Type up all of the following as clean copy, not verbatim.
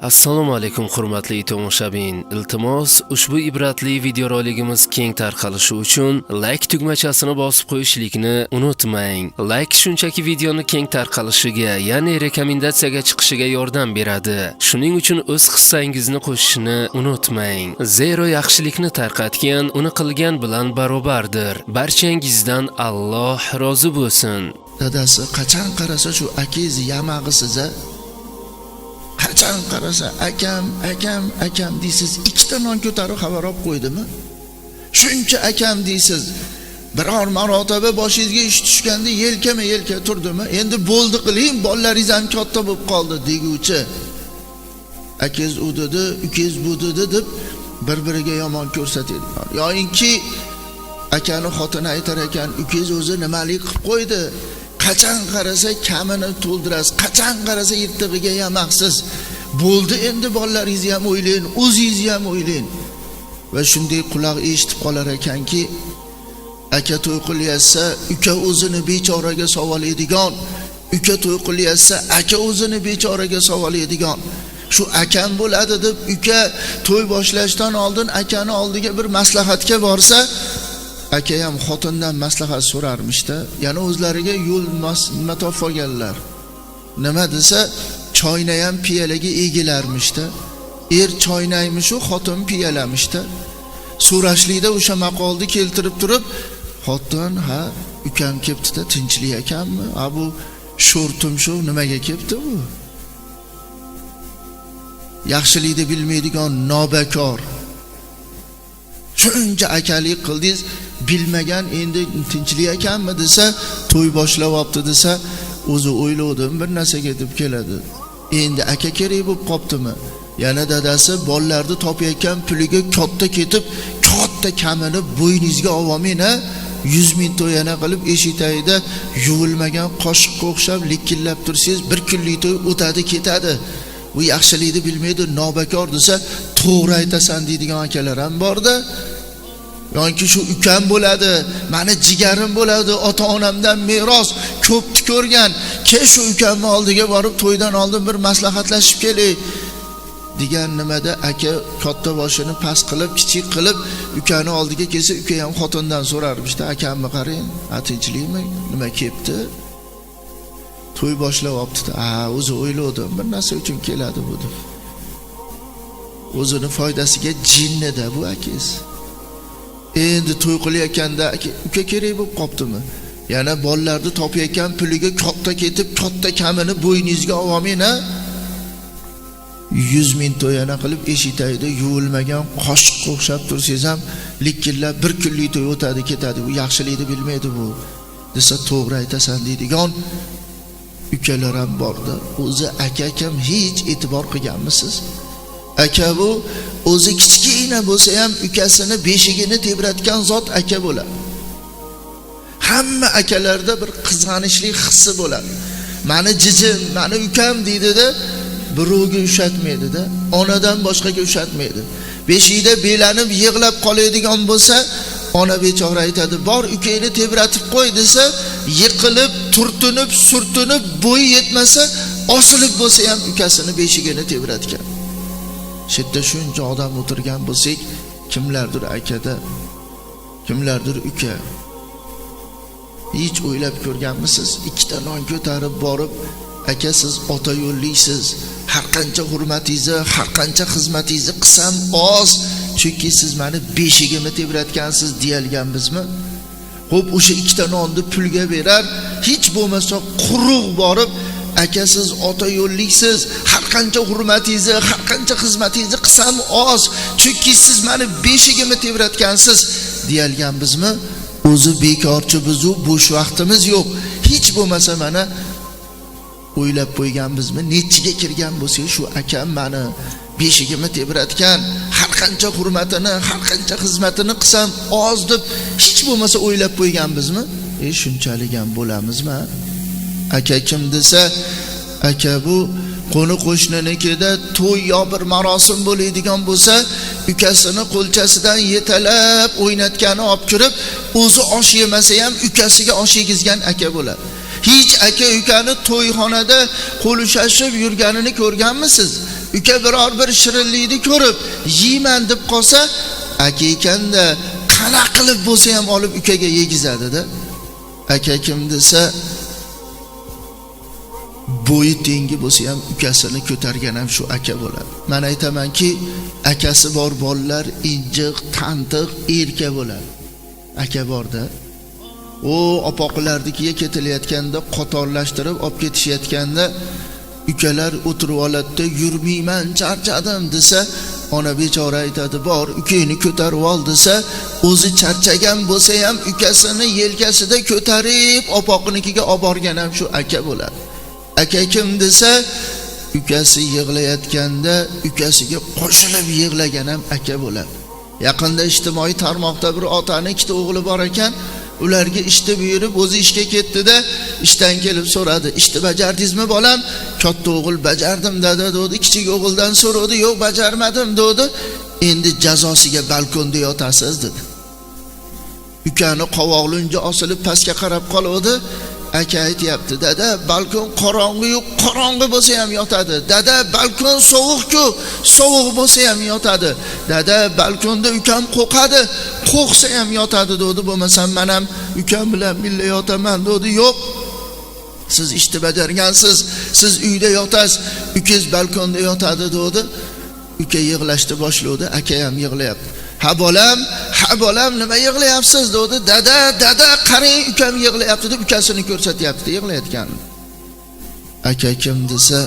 Assalomu alaykum, hurmatli tomoshabin. Iltimos, ushbu ibratli videoroligimiz keng tarqalishi uchun like tugmachasini bosib qo'yishlikni unutmang. Like shunchaki videoni keng tarqalishiga, ya'ni rekomendatsiyaga chiqishiga yordam beradi. Shuning uchun o'z hissangizni qo'shishni unutmang. Zero yaxshilikni tarqatgan uni qilgan bilan barobardir. Barchangizdan Alloh rozi bo'lsin. Dadasi, qachon qarasa shu akangiz yamag'isiz a? Qachon qarasa akam, akam, akam deysiz. Ikkita non ko'tarib xabar olib qo'ydimi? Shuncha akam deysiz. Biror marotaba boshingizga ish tushganda yelkama yelka turdimi? Endi bo'ldi qiling, bolalaringiz ham katta bo'lib qoldi deguvchi. Akangiz u dedi, ukangiz bu dedi deb bir-biriga yomon ko'rsatadi. Yoyinki akani xotini aytar ekan, ukangiz o'zi nimalik qilib qo'ydi? Qachon qarasa kamini to'ldirasiz, qachon qarasa yirtig'iga yamaqsiz. Bo'ldi endi, bolalaringizni ham o'ylang, o'zingizni ham o'ylang. Va shunday quloq eshitib qolar ekanki, aka to'y qilyapsa, uka o'zini bechoraga savolaydigan, uka to'y qilyapsa, aka o'zini bechoraga savolaydigan. Shu akam bo'ladi deb uka to'y boshlashdan oldin akani oldiga bir maslahatga borsa, aka ham xotindan maslahat so'rarmishda. Yana o'zlariga yo'l nima topib olganlar. Nima desa, choyna ham piyalaga egilarmishda. Er choynaymish u, xotin piyalamishda. So'rashlikda o'sha maqolni keltirib turib, xotin, ha, ukam kelibdi-da, tinchlik ekanmi? Ha, bu sho'rtim shu nimaga kelibdi bu? Yaxshilikni bilmaydigan nobakor. Shuncha akalik qildingiz, bilmagan, endi tinchlik ekanmi desa, to'y boshlayapti desa, o'zi o'ylovdim bir narsaga deb keladi. Endi aka kerak bo'lib qoptimi? Yana dadasi bolalarni topayotgan puliga katta ketib, katta kamini bo'yningizga olmang a? 100 ming to'yana qilib eshik tagida yuvilmagan qoshiqqa o'xshab likillab tursangiz, bir kunlik to'y o'tadi ketadi. Bu yaxshilikni bilmaydi, nobakor desa, to'g'ri aytasan deydigan akalar ham borda. Yoki shu ukam bo'ladi, mani jigarim bo'ladi, ota-onamdan meros ko'pni ko'rgan. Kel, shu ukamni oldiga borib to'ydan oldin bir maslahatlashib kelay degan nimada aka katta boshini past qilib, kichik qilib ukani oldiga kelsa, uka ham xotindan so'rarmishda, akamni qarang, ha, tinchlikmi? Nima kelibdi? To'y boshlayapti. Ha, o'zi o'ylovdim, bir narsa uchun keladi bu deb. O'zini foydasiga jinnida bu akangiz. Endi to'y qilayotganda uka kerak bo'lib qoptimi? Yana bolalarni topayotgan puliga katta ketib, katta kamini bo'yningizga olmang a? 100 ming to'yana qilib eshik tagida yuvilmagan qoshiqqa o'xshab tursangiz ham likillab bir kunlik to'y o'tadi ketadi. Bu yaxshilikni bilmaydi bu desa, to'g'ri aytasan deydigan ukalar ham borda. O'zi aka akam hech e'tibor qilganmisiz? Aka bu o'zi kichkina bo'lsa ham ukasini beshigini tebratgan zot aka bo'ladi. Hamma akalarda bir qizg'anishlik hissi bo'ladi. Mani jijim, mani ukam deydida, birovga ushatmaydi-da, onadan boshqaga ushatmaydi. Beshikda belanib yig'lab qoladigan bo'lsa, ona bechora aytadi, bor ukangni tebratib qo'y desa, yiqilib, turtinib, surtinib, bo'yi yetmasa, osilib bo'lsa ham ukasini beshigini tebratgan. Shu yerda shuncha odam o'tirgan bo'lsak, kimlardir akada, kimlardir uka. Hech o'ylab ko'rganmisiz? Ikkita non ko'tarib borib, aka siz ota yo'lliksiz, har qancha hurmatingizni, har qancha xizmatingizni qilsam oz, chunki siz meni beshigimni tebratgansiz deyalganmizmi? Xo'p, o'sha ikkita nonni pulga berar, hech bo'lmasa quruq borib, aka siz ota yo'lliksiz, har qancha hurmatingizni, har qancha xizmatingizni qilsam oz, chunki siz meni beshigimni tebratgansiz deyalganmizmi? O'zi bekorchi bizu, bo'sh vaqtimiz yo'q. Hech bo'lmasa mana o'ylab qo'yganmizmi? Nechiga kirgan bo'lsa, shu akam meni beshigimni tebratgan, har qancha hurmatini, har qancha xizmatini qilsam oz deb hech bo'lmasa o'ylab qo'yganmizmi? Shunchalik ham bo'lamizmi? Aka kim desa, aka bu qo'ni qo'shninikida to'y yo bir marosim bo'ladigan bo'lsa, ukasini qo'lchasidan yetalab o'ynatgani olib kirib, o'zi osh yemasa ham ukasiga osh yegizgan aka bo'ladi. Hech aka ukani to'yxonada qo'l ushashib yurganini ko'rganmisiz? Uka biror bir shirinlikni ko'rib yeyman deb qolsa, aka ekanda qana qilib bo'lsa ham olib ukaga yegizadi-da. Aka kim desa, bo'yi tengi bo'lsa ham ukasini ko'targan ham shu aka bo'ladi. Men aytamanki, akasi bor bolalar injiq, tantiq, erka bo'ladi. Aka borda. O opoqlarnikiga ketilayotganda qatorlashtirib olib ketishayotganda ukalar o'tirib oladi-da, yurmayman, charchadim desa, ona bechora aytadi, bor ukangni ko'tarib ol desa, o'zi charchagan bo'lsa ham ukasini yelkasida ko'tarib opoqinikiga olib borgan ham shu aka bo'ladi. Aka kim desa, ukasi yig'layotganda ukasiga qo'shilib yig'lagan ham aka bo'ladi. Yaqinda ijtimoiy tarmoqda bir otani ikkita o'g'li bor ekan, ularga ishni buyurib o'zi ishga ketdi-da, ishdan kelib so'radi, ishni bajardingizmi bolam? Katta o'g'il bajardim dada dedi, kichik o'g'ildan so'radi, yo'q bajarmadim dedi. Endi jazosiga balkonda yotasiz dedi. Ukani qovoqlunja osilib pastga qarab qoldi. Aka aytayapti, dada balkon qorong'i-yu, qorong'i bo'lsa ham yotadi. Dada balkon sovuq-ku, sovuq bo'lsa ham yotadi. Dada balkonda ukam qo'qadi, qo'qsa ham yotadi dedi. Bo'lmasam men ham ukam bilan birga yotaman dedi. Yo'q, siz ishni bajargansiz, siz uyda yotasiz, ukangiz balkonda yotadi dedi. Uka yig'lashni boshladi, aka ham yig'layapti. Ha bolam, ha bolam, nima yig'layapsiz dedi. Dada, dada, qarang ukam yig'layapti deb ukasini ko'rsatyapti yig'layotganini. Aka kim desa,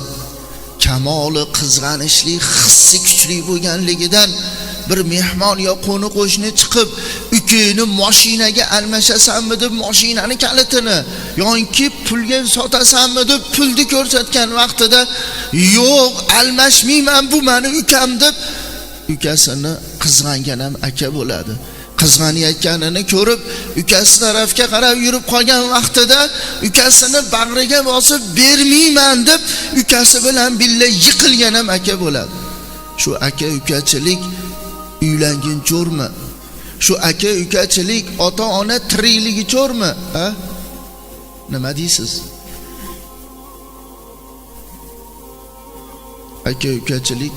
kamoli qizg'anishli, hissi kuchli bo'lganligidan bir mehmon yo qo'ni qo'shni chiqib ukangni mashinaga almashasanmi deb mashinani kalitini yoki pulga sotasanmi deb pulni ko'rsatgan vaqtida, yo'q almashmayman, bu meni ukam deb ukasini qizg'angan ham aka bo'ladi. Qizg'anayotganini ko'rib ukasi tarafga qarab yurib qolgan vaqtida ukasini bag'riga bosib bermayman deb ukasi bilan birga yiqilgan ham aka bo'ladi. Shu aka ukachilik uylangin cho'rmi? Shu aka ukachilik ota ona tirikligi cho'rmi? Ha? Nima deysiz? Aka ukachilik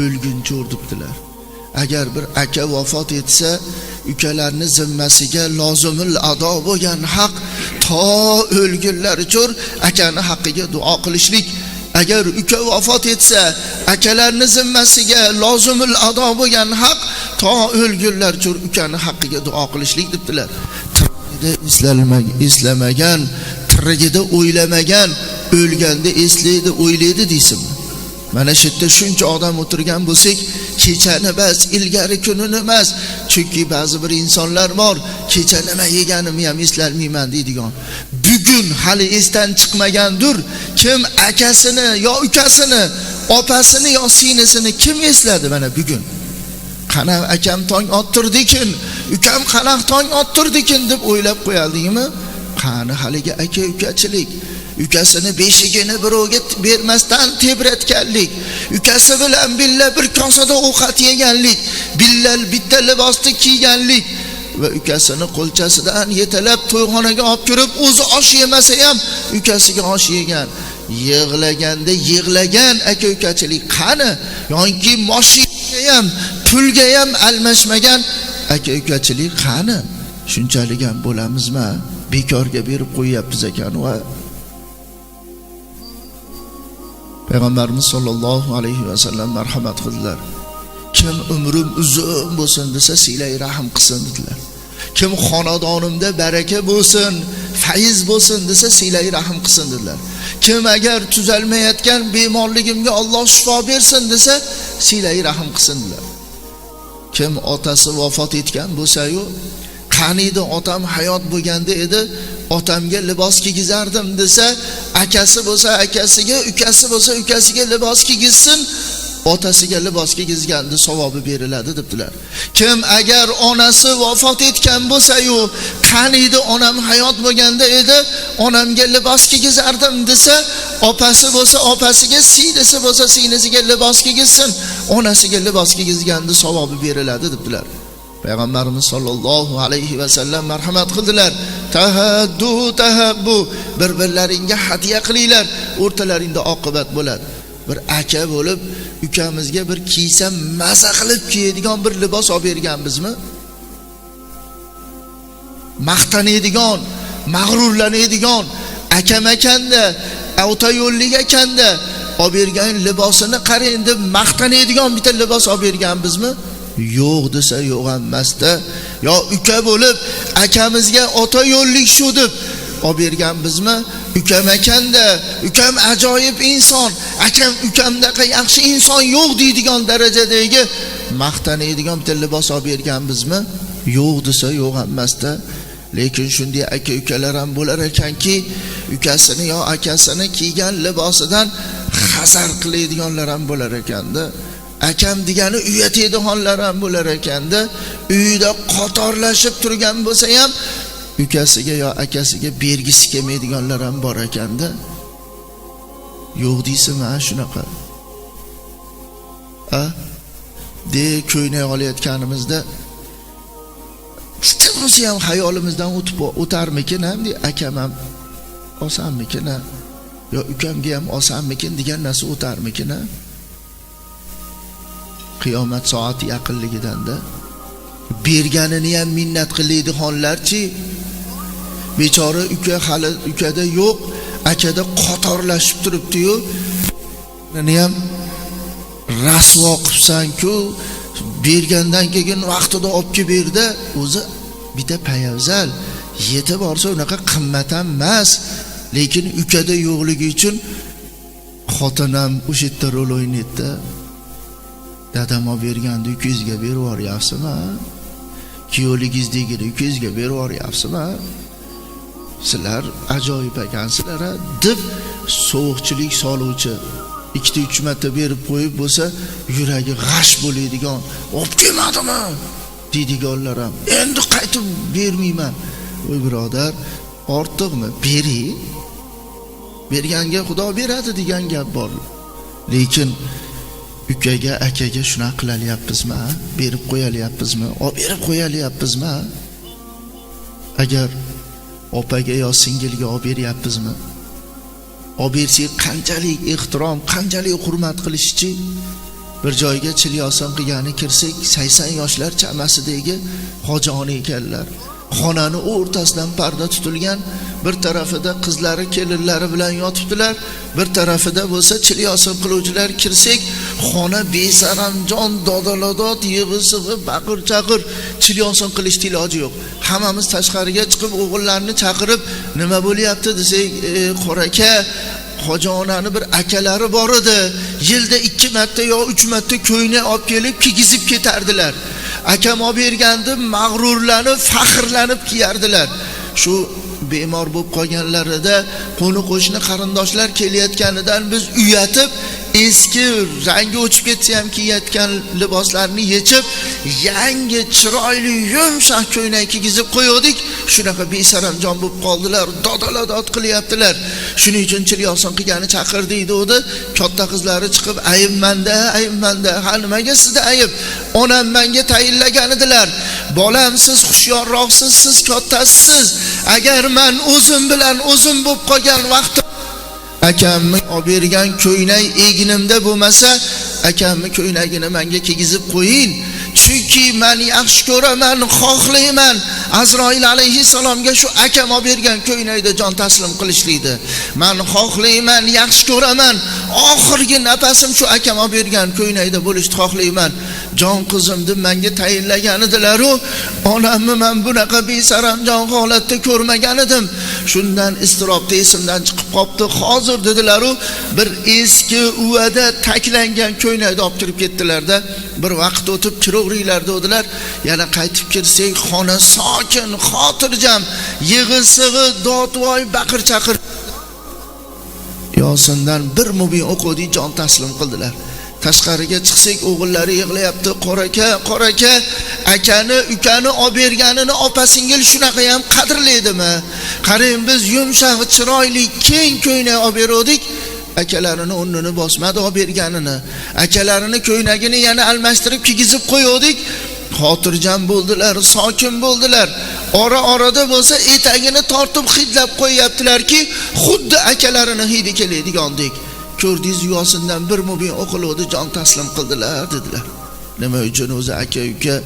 o'lgun cho'r debdilar. Agar bir aka vafot etsa, ukalarni zimmasiga lozimul ado bo'lgan haq to o'lgunlar uchun akani haqqiga duo qilishlik. Agar uka vafot etsa, akalarni zimmasiga lozimul ado bo'lgan haq to o'lgunlar uchun ukani haqqiga duo qilishlik debdilar. Tirigida eslamagan, tirigida o'ylamagan, o'lganda eslaydi, o'ylaydi deysizmi? Mana shu yerda shuncha odam o'tirgan bo'lsak, kechani emas, ilgari kunini emas, chunki ba'zi bir insonlar bor, kecha nima yeganimni ham eslolmayman deydigan. Bugun hali esdan chiqmagandir. Kim akasini yo ukasini, opasini yo singlisini kim esladi mana bugun? Qana akam tong ottirdikin, ukam qana tong ottirdikin deb o'ylab qo'yaldingmi? Qani haligi aka ukachilik? Ukasini beshigini birovga bermasdan tebratganlik, ukasi bilan billa bir kosada ovqat yeganlik, billal bitta libosni kiyganlik va ukasini qo'lchasidan yetalab to'yxonaga olib kirib, o'zi osh yemasa ham ukasiga osh yegan. Yig'laganda yig'lagan aka ukachilik qani? Yoki mashinaga ham, pulga ham almashmagan aka ukachilik qani? Shunchalik ham bo'lamizmi? Bekorga berib qo'yyapmiz ekan va Payg'ambarimiz sollallohu alayhi va sallam marhamat qildilar. Kim umrim uzun bo'lsin desa, silay rahm qilsin dedilar. Kim xonadonimda baraka bo'lsin, fayz bo'lsin desa, silay rahm qilsin dedilar. Kim agar tuzalmayotgan bemorligimga Alloh shifo bersin desa, silay rahm qilsin dedilar. Kim otasi vafot etgan bo'lsa-yu, qaniydi otam hayot bo'lganda edi, otamga libos kiygizardim desa, akasi bo'lsa akasiga, ukasi bo'lsa ukasiga libos kiygizsin, otasiga libos kiygizganda savobi beriladi debdilar. Kim agar onasi vafot etgan bo'lsa-yu, qaniydi onam hayot bo'lganda edi, onamga libos kiygizardim desa, opasi bo'lsa opasiga, singlisi bo'lsa singlisiga libos kiygizsin, onasiga libos kiygizganda savobi beriladi debdilar. Payg'ambarimiz sollallohu alayhi va sallam marhamat qildilar. Tahaddu tahabbu, bir-birlaringga hadya qilinglar, o'rtalaringda oqibat bo'ladi. Bir aka bo'lib ukamizga bir kiysa maza qilib kiyadigan bir libos olib berganmizmi? Maqtanadigan, mag'rurlanadigan akam ekanda, avtoyo'llik ekanda olib bergan libosini qarang deb maqtanadigan bitta libos olib berganmizmi? Yo'q desa yo'q emasda. Yo uka bo'lib akamizga ota yo'llik shu deb olib berganmizmi? Ukam ekanda, ukam ajoyib inson, akam ukamdaqa yaxshi inson yo'q deydigan darajadagi maqtanadigan bitta libos olib berganmizmi? Yo'q desa yo'q emasda. Lekin shunday aka ukalar ham bo'lar ekanki, ukasini yo akasini kiygan libosidan hazar qiladiganlar ham bo'lar ekanda. Akam degani uyatadiganlar ham bo'lar ekanda. Uyida qatorlashib turgan bo'lsa ham ukasiga yo akasiga bergisi kelmaydiganlar ham bor ekanda. Yo'q deysizmi shunaqa? A? De ko'ynak olayotganimizda bitta bo'lsa ham xayolimizdan o'tib o'tarmikin ham, de akam ham olsammikin, yo ukamga ham olsammikin degan narsa o'tarmikin? Qiyomat soati yaqinligidanda berganini ham minnat qiladiganlarchi, bechora uka hali ukada yo'q, akada qatorlashib turibdi-yu, uni ham rasvo qilsan-ku, bergandan keyin vaqtida olib kelib berdi, o'zi bitta payavzal yetib borsa unaqa qimmat ham emas, lekin ukada yo'qligi uchun xotin ham o'sha yerda rol o'ynaydi. Dadam olib berganda ukangizga berib yuboryapsizmi? Kuyovligingizdagini ukangizga berib yuboryapsizmi? Sizlar ajoyib ekansizlar deb sovuqchilik soluvchi ikkita uch marta berib qo'yib bo'lsa yuragi g'ash bo'ladigan, olib kelmadimi deydiganlar ham endi qaytib bermayman. Voy birodar, ortiqmi? Bering. Berganga Xudo beradi degan gap bor. Lekin ukaga, akaga shunaqa qilalyapmizmi? Berib qo'yalyapmizmi? Olib berib qo'yalyapmizmi? Agar opaga yo singilga olib beryapmizmi? Olib bersak qanchalik ehtirom, qanchalik hurmat qilishchi? Bir joyga chilyosin qilgani kirsak, 80 yoshlar chamasidagi hojoni ekanlar. Xonani o'rtasidan parda tutilgan, bir tarafida qizlari, kelinlari bilan yotibdilar, bir tarafida bo'lsa chilyosin qiluvchilar. Kirsak, xona besaranjon, dodaladod, yig'i-sig'i, baqir-chaqir, chilyosin qilishning iloji yo'q. Hammamiz tashqariga chiqib o'g'illarni chaqirib, nima bo'lyapti desak, qoraka, hoji onani bir akalari bor edi. Yilda 2 marta yo 3 marta ko'ynak olib kelib kiygizib ketardilar. Akam olib bergandi, mag'rurlanib, faxrlanib kiyardilar. Shu bemor bo'lib qolganlarida qo'ni qo'shni qarindoshlar kelayotganidan biz uyatib, eski rangi o'chib ketsa ham kiyayotgan liboslarni yechib, yangi chiroyli yumshoq ko'ynak kiygizib qo'ydik. Shunaqa besaranjom bo'lib qoldilar, dodaladod qilyaptilar. Shuning uchun chilyosin qilgani chaqirdik dedi. Katta qizlari chiqib, ayb manda, ayb manda. Ha, nimaga sizda ayb? Onam menga tayinlagan edilar. Bolam, siz hushyorroqsiz, siz kattasisiz. Agar men o'zim bilan o'zim bo'lib qolgan vaqtim akamni olib bergan ko'ynak egnimda bo'lmasa, akamni ko'ynagini menga kiygizib qo'ying. Chunki men yaxshi ko'raman, xohlayman. Azroil alayhissalomga shu akam olib bergan ko'ynakda jon taslim qilishlikdi. Men xohlayman, yaxshi ko'raman. Oxirgi nafasim shu akam olib bergan ko'ynakda bo'lishni xohlayman. Jon qizim deb menga tayinlagan edilar-u, onamni men bunaqa besaranjon holatda ko'rmagan edim. Shundan iztirobda esimdan chiqib qopti. Hozir dedilar-u, bir eski uvada taklangan ko'ynakni olib kirib ketdilar-da. Bir vaqt o'tib kiravringlar dedilar. Yana qaytib kirsak, xona sokin, xotirjam, yig'i-sig'i, dodvoy, baqir-chaqir. Yosindan bir mubin o'qidi, jon taslim qildilar. Tashqariga chiqsak, o'g'illari yig'layapti. Qoraka, qoraka, akani, ukani olib berganini opa singil shunaqa ham qadrlaydimi? Qarang, biz yumshoq, chiroyli, keng ko'ynak olib berdik. Akalarini o'rnini bosmadi olib berganini. Akalarini ko'ynagini yana almashtirib kiygizib qo'ydik. Xotirjam bo'ldilar, sokin bo'ldilar. Ora-orada bo'lsa etagini tortib hidlab qo'yaptilarki, xuddi akalarini hidi keladigandek. Ko'rdingiz, Yosindan bir mubin o'qiluvdi, jon taslim qildilar dedilar. Nima uchun o'zi aka uka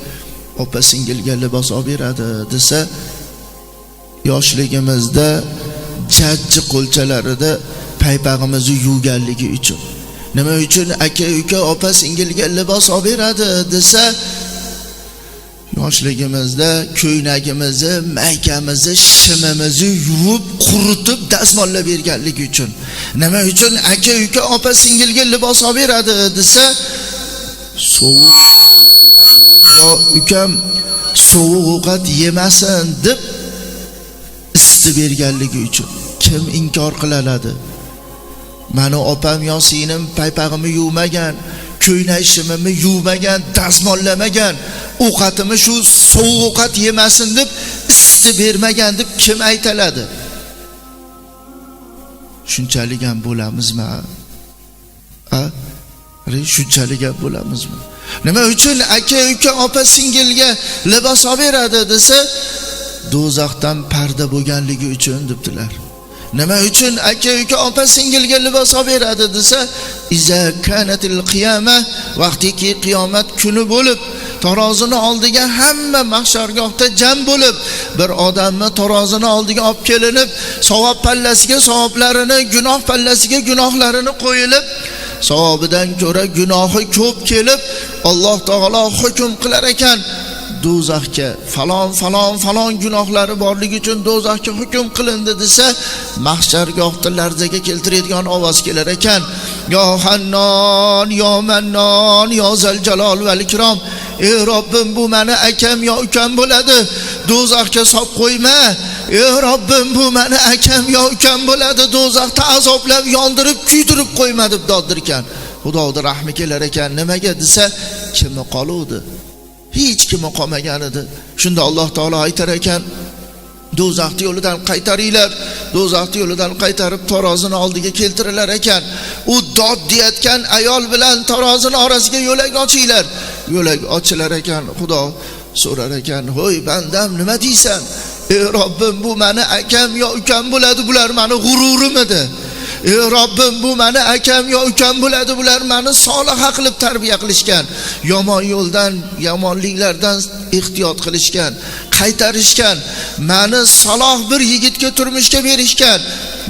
opa singilga libos olib beradi desa, yoshligimizda jajji qo'lchalarida paypag'imizni yuvganligi uchun. Nima uchun aka uka opa singilga libos olib beradi desa, yoshligimizda ko'ynagimizni, maykamizni, shimimizni yuvib, quritib dazmollab berganligi uchun. Nima uchun aka uka opa singilga libos olib beradi desa, sovuq ukam sovuq ovqat yemasin deb isitib berganligi uchun. Kim inkor qiladi? Mani opam yo singlim paypag'imni yuvmagan, ko'ynak shimimni yuvmagan, dazmollamagan, ovqatimni shu sovuq ovqat yemasin deb isitib bermagan deb kim aytaladi? Shunchalik ham bo'lamizmi? A? Shunchalik ham bo'lamizmi? Nima uchun aka uka opa singilga libos olib beradi desa, do'zaxdan parda bo'lganligi uchun debdilar. Nima uchun aka uka opa singilga libos olib beradi desa, iza kanatil qiyama, vaqtiki qiyomat kuni bo'lib, tarozini oldiga hamma mahshargohda jam bo'lib, bir odamni tarozini oldiga olib kelinib, savob pallasiga savoblarini, gunoh pallasiga gunohlarini qo'yilib, savobidan ko'ra gunohi ko'p kelib, Alloh taolo hukm qilar ekan, do'zaxga falon falon falon gunohlari borligi uchun do'zaxga hukm qilindi desa, mahshargohda larzaga keltiradigan ovoz kelar ekan. Yo Hannon, yo Mannon, yo Zal Jalol val Ikrom, ey Robbim, bu meni akam yo ukam bo'ladi, do'zaxga solib qo'yma. Ey Robbim, bu meni akam yo ukam bo'ladi, do'zaxda azoblab, yondirib, kuydirib qo'yma deb doddirkan. Xudoning rahmi kelar ekan. Nimaga desa, kimi qoluvdi? Hech kimi qolmagan edi. Shunda Alloh taolo aytar ekan, do'zaxning yo'lidan qaytaringlar. Do'zaxning yo'lidan qaytarib tarozini oldiga keltirilar ekan. U dod deyotgan ayol bilan tarozini orasiga yo'lak ochinglar. Yo'lak ochilar ekan. Xudo so'rar ekan, "Hoy bandam, nima deysan?" Ey Robbim, bu meni akam yo ukam bo'ladi, bular meni g'ururim edi. Ey Robbim, bu meni akam yo ukam bo'ladi, bular meni soliha qilib tarbiya qilishgan, yomon yo'ldan, yomonliklardan ehtiyot qilishgan, qaytarishgan, meni saloh bir yigitga turmushga berishgan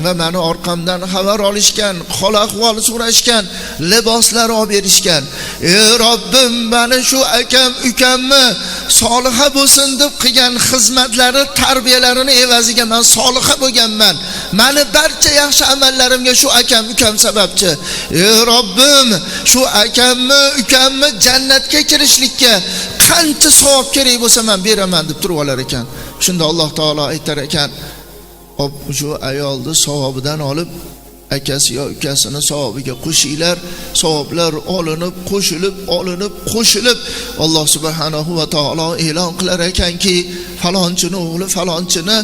va meni orqamdan xabar olishgan, hol ahvol so'rashgan, liboslar olib berishgan. Ey Robbim, meni shu akam ukamni soliha bo'lsin deb qilgan xizmatlari, tarbiyalarini evaziga men soliha bo'lganman. Meni barcha yaxshi amallarimga shu akam ukam sababchi. Ey Robbim, shu akamni ukamni jannatga kirishlikka qancha savob kerak bo'lsa men beraman deb turib olar ekan. Shunda Alloh taolo aytar ekan, shu ayolni savobidan olib akasi yo ukasini savobiga qo'shinglar. Savoblar olinib, qo'shilib, olinib, qo'shilib Alloh subhanahu va taolo e'lon qilar ekanki, falonchini o'g'li falonchini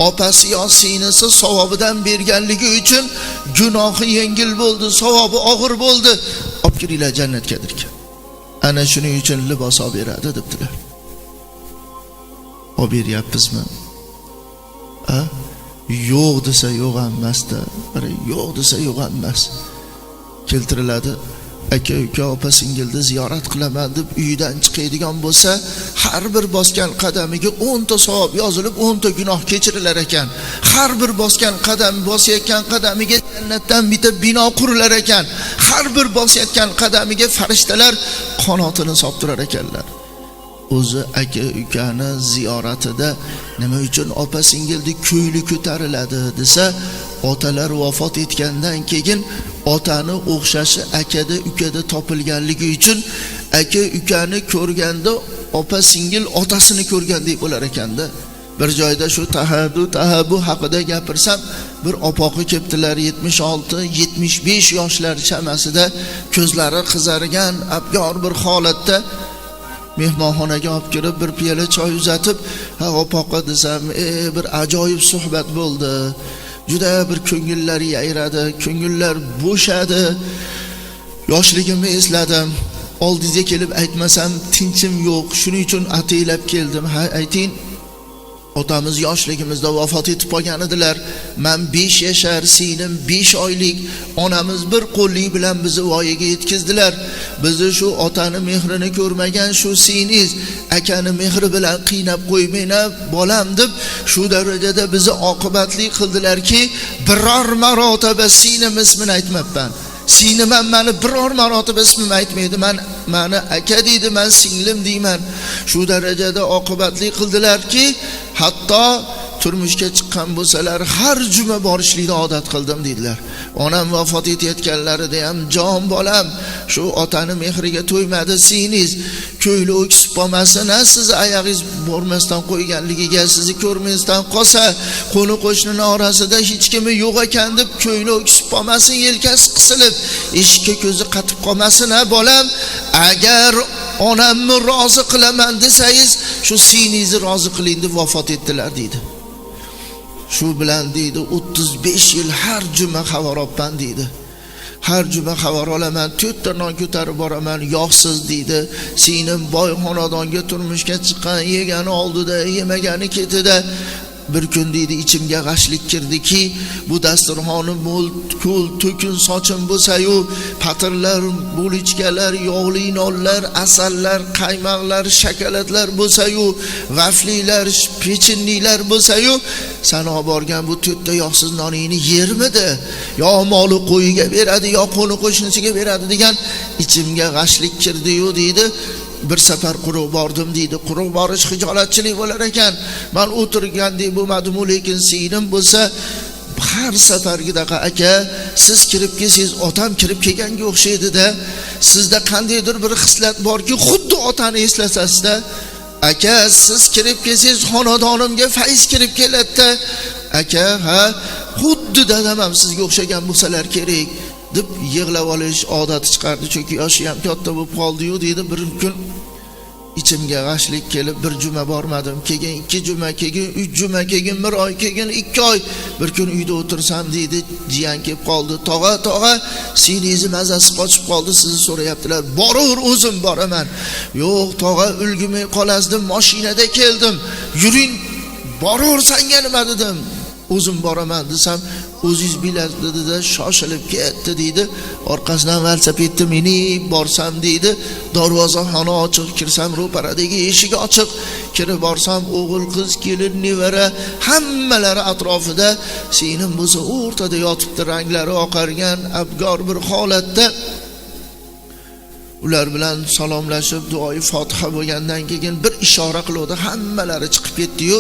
opasi yo singlisi savobidan berganligi uchun gunohi yengil bo'ldi, savobi og'ir bo'ldi, olib kiringlar jannatga derkan. Ana shuning uchun libos olib beradi debdilar. Olib beryapmizmi? A? Yo'q desa yo'q emasda, yo'q desa yo'q emas. Keltiriladi, aka uka opa singilni ziyorat qilaman deb uyidan chiqadigan bo'lsa, har bir bosgan qadamiga 10 ta savob yozilib, 10 ta gunoh kechirilar ekan. Har bir bosgan qadam, bosayotgan qadamiga jannatdan bitta bino qurilar ekan. Har bir bosayotgan qadamiga farishtalar qanotini solib turar ekanlar. O'zi aka ukani ziyoratida nima uchun opa singilni ko'ngli ko'tariladi desa, otalar vafot etgandan keyin otani o'xshashi akada ukada topilganligi uchun aka ukani ko'rganda opa singil otasini ko'rgandek bo'lar ekanda. Bir joyda shu tahadu tahabu haqida gapirsam, bir opoqi kelibdilar, 76-75 yoshlar chamasida, ko'zlari qizargan, abgor bir holatda mehmonxonaga olib kirib bir piyola choy uzatib, ha opoqa desam, bir ajoyib suhbat bo'ldi. Juda bir ko'ngillar yayradi, ko'ngillar bo'shadi. Yoshligimni esladim. Oldingizga kelib aytmasam tinchim yo'q. Shuning uchun ataylab keldim. Ha, ayting. Otamiz yoshligimizda vafot etib qolgan edilar. Men 5 yashar, singlim 5 oylik, onamiz bir qo'llik bilan bizni voyaga yetkazdilar. Bizni shu otani mehrini ko'rmagan shu singlingiz akani mehri bilan qiynab qo'ymang bolam deb shu darajada bizni oqibatli qildilarki, biror marotaba singlim ismini aytmabman. Singlim ham meni biror marotaba ismimni aytmaydi. Men meni aka deydi, men singlim deyman. Shu darajada oqibatli qildilarki, hatto turmushga chiqqan bo'lsalar har juma borishlikni odat qildim dedilar. Onam vafot etayotganlarida ham jon bolam shu otani mehriga to'ymadi singlingiz, ko'ngli o'ksib qolmasin, siz oyog'ingiz bormasdan qo'yganligiga, sizni ko'rmasdan qolsa, qo'ni qo'shnining orasida hech kimi yo'q ekan deb ko'ngli o'ksib qolmasin, yelkasi qisilib eshikka ko'zi qatib qolmasin ha bolam. Agar onamni rozi qilaman desangiz shu singlingizni rozi qiling deb vafot etdilar deydi. Shu bilan deydi 35 yil har juma xabar olman deydi. Har juma xabar olaman, 4 ta non ko'tarib boraman, yog'siz deydi. Singlim boy xonadonga turmushga chiqqan, yegani oldida, yemagani ketida. Bir kun deydi ichimga g'ashlik kirdiki, bu dasturxoni mo'l ko'l to'kin sochim bo'lsa-yu, patirlar, bulichkalar, yog'li nonlar, asallar, qaymog'lar, shokoladlar bo'lsa-yu, vaflilar, pechinlilar bo'lsa-yu, san olib borgan bu to'rtta yog'siz noningni yermidi? Yo moli qo'yiga beradi, yo qo'ni qo'shnisiga beradi degan ichimga g'ashlik kirdi-yu deydi. Bir safar quruq bordim deydi. Quruq borish xijolatchilik bo'lar ekan. Men o'tirgandek bo'lmadim, lekin singlim bo'lsa har safargidaqa aka siz kirib kelsangiz otam kirib kelganga o'xshaydi-da. Sizda qandaydir bir xislat borki, xuddi otani eslasasizda. Aka siz kirib kelsangiz xonadonimga fayz kirib keladi-da. Aka ha, xuddi dadam ham sizga o'xshagan bo'lsalar kerak deb yig'lab olish odati chiqardi, chunki yoshi ham katta bo'lib qoldi-yu deydi. Bir kun ichimga g'ashlik kelib bir juma bormadim, keyin 2 juma, keyin 3 juma, keyin 1 oy, keyin 2 oy. Bir kun uyda o'tirsam deydi, jiyan kelib qoldi. Tog'a, tog'a, singlingizni mazasi qochib qoldi, sizni so'rayaptilar. Borur, o'zim boraman. Yo'q, tog'a, ulgumay qolasiz deb mashinada keldim. Yuring, borur sanga nima dedim. O'zim boraman desam, o'zingiz bilasiz dedi-da, shoshilib ketdi deydi. Orqasidan velosipedni minib borsam deydi, darvozaxona ochiq, kirsam ro'paradagi eshik ochiq. Kirib borsam o'g'il, qiz, kelin, nevara hammalari atrofida, singlim bo'lsa o'rtada yotibdi, ranglari oqargan, abgor bir holatda. Ular bilan salomlashib, duoyi fotiha bo'lgandan keyin bir ishora qildi, hammalari chiqib ketdi-yu,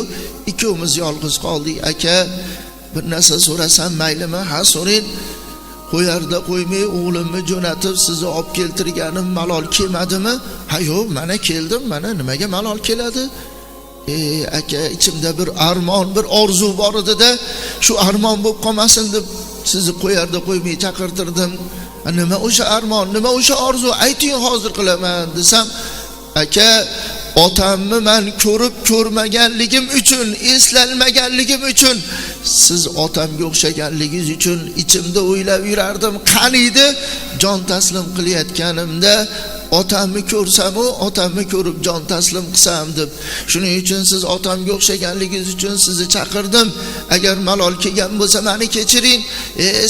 ikkovimiz yolg'iz qoldik. Aka, bir narsa so'rasam maylimi? Ha, so'ring. Qo'yarda qo'ymay o'g'limni jo'natib sizni olib keltirganim malol kelmadimi? Ha, yo'q, mana keldim, mana nimaga malol keladi? Aka, ichimda bir armon, bir orzu bor edi-da, shu armon bo'lib qolmasin deb sizni qo'yarda qo'ymay chaqirtirdim. Nima o'sha armon, nima o'sha orzu, ayting hozir qilaman desam, aka, otamni men ko'rib ko'rmaganligim uchun, eslanmaganligim uchun, siz otamga o'xshaganligingiz uchun ichimda o'ylab yurardim, qaniydi jon taslim qilayotganimda otamni ko'rsam-u, otamni ko'rib jon taslim qilsam deb. Shuning uchun siz otamga o'xshaganligingiz uchun sizni chaqirdim. Agar malol kelgan bo'lsa meni kechiring.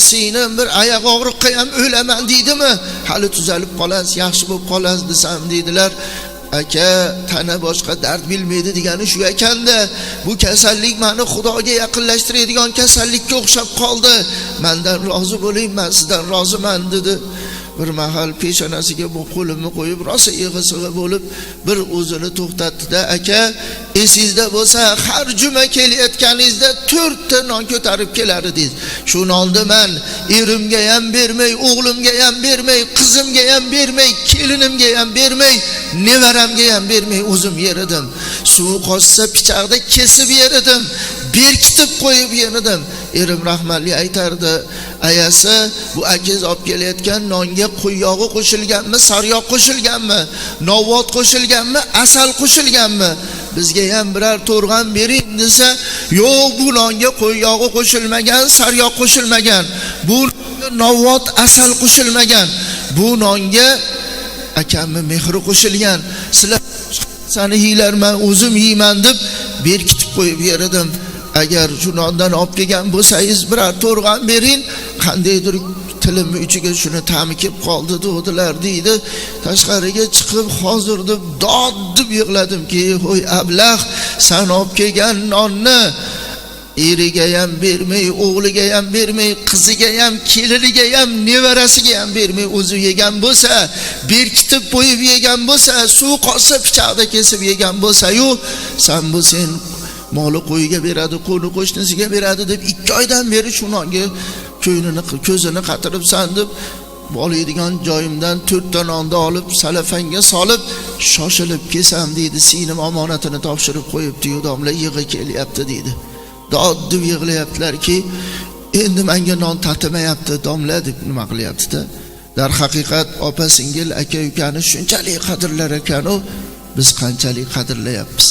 Singlim bir oyoq og'riqqa ham o'laman deydimi? Hali tuzalib qolasiz, yaxshi bo'lib qolasiz desam deydilar. Aka, tana boshqa dard bilmaydi degani shu ekanda, bu kasallik meni Xudoga yaqinlashtiradigan kasallikka o'xshab qoldi. Mendan rozi bo'ling, men sizdan roziman dedi. Bir mahal peshonasiga bu qo'limni qo'yib, rosa yig'i-sig'i bo'lib bir o'zini to'xtatdi-da, aka, esingizda bo'lsa har juma kelayotganingizda 4 ta non ko'tarib kelar edingiz. Shu nonni men erimga ham bermay, o'g'limga ham bermay, qizimga ham bermay, kelinimga ham bermay, nevaramga ham bermay o'zim yer edim. Suv qochsa pichoqda kesib yer edim, berkitib qo'yib yer edim. Erim rahmatli aytardi, ayasi, bu akangiz olib kelayotgan nonga qo'y yog'i qo'shilganmi, sariyog' qo'shilganmi, novvot qo'shilganmi, asal qo'shilganmi? Bizga ham biror to'rg'an bering desa, yo'q, bu nonga qo'y yog'i qo'shilmagan, sariyog' qo'shilmagan, bu novvot asal qo'shilmagan, bu nonga akamni mehri qo'shilgan, sizlar sani yeylarman, o'zim yeyman deb Berkitib qo'yib yer edim. Agar shu nondan olib kelgan bo'lsangiz biror to'rg'an bering, qandaydir tilimni ichiga shuni ta'mi kelib qoldi dedilar deydi. Tashqariga chiqib hozir deb dod deb yig'ladimki, "Hoy ablah, san olib kelgan nonni eriga ham bermay, o'g'liga ham bermay, qiziga ham, keliniga ham, nevarasiga ham bermay o'zi yegan bo'lsa, berkitib qo'yib yegan bo'lsa, suv qolsa pichoqda kesib yegan bo'lsa-yu, san bu sen moli qo'yiga beradi, qo'ni qo'shnisiga beradi deb 2 oydan beri shu nonga ko'nglini ko'zini qatiribsan" deb oladigan joyimdan 4 ta nonni olib salafanga solib shoshilib kelsam deydi, singlim omonatini topshirib qo'yibdi, domla yig'i kelyapti deydi. Dod deb yig'layaptilarki, endi menga non tatimayapti domla deb nima qilyapti-da. Darhaqiqat opa singil aka ukani shunchalik qadrlar ekan-u, biz qanchalik qadrlayapmiz.